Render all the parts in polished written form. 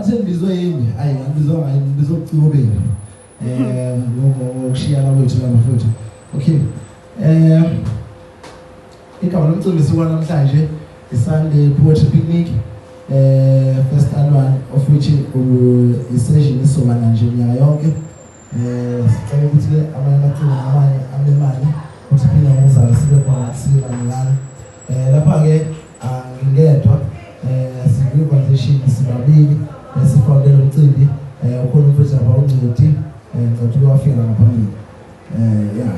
Bathi ngibizwe yini? Ayi angibizwanga yini, ngibizwe ucikobeni. Ngokushiyana kwethu lapha futhi. Okay. Igama lomcimbi suku namhlanje i-Sunday Poetry Picnic, first annual, of which i-session isobana nje minyaka yonke. Sicela ukuthi ke amanye amaciko namanye amemane ukuthi phinde ngozalo sibe khona sibe baningana. Lapha ke angingedwa, sikwi-foundation sibabili esifonde lo mcimbi. Ukhona umfethu lapha uNcedi, ngicela wafika ngaphambili. Yeah.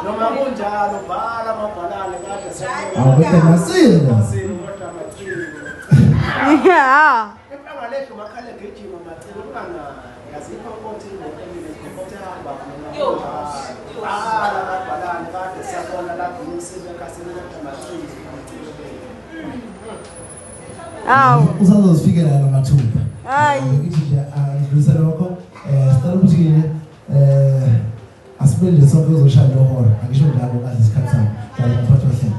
Noma kunjalo bhala amabhalane kade Yeah. Awu. Usazozifikela la mathuba. Hayi. Ngithi nje angidlulise lokho. Sicela ukuthi asibe nje sonke uzoshaya lo hora. Angisho njalo kahle isikhathi sami. Njalo ngiphathwa hlelo.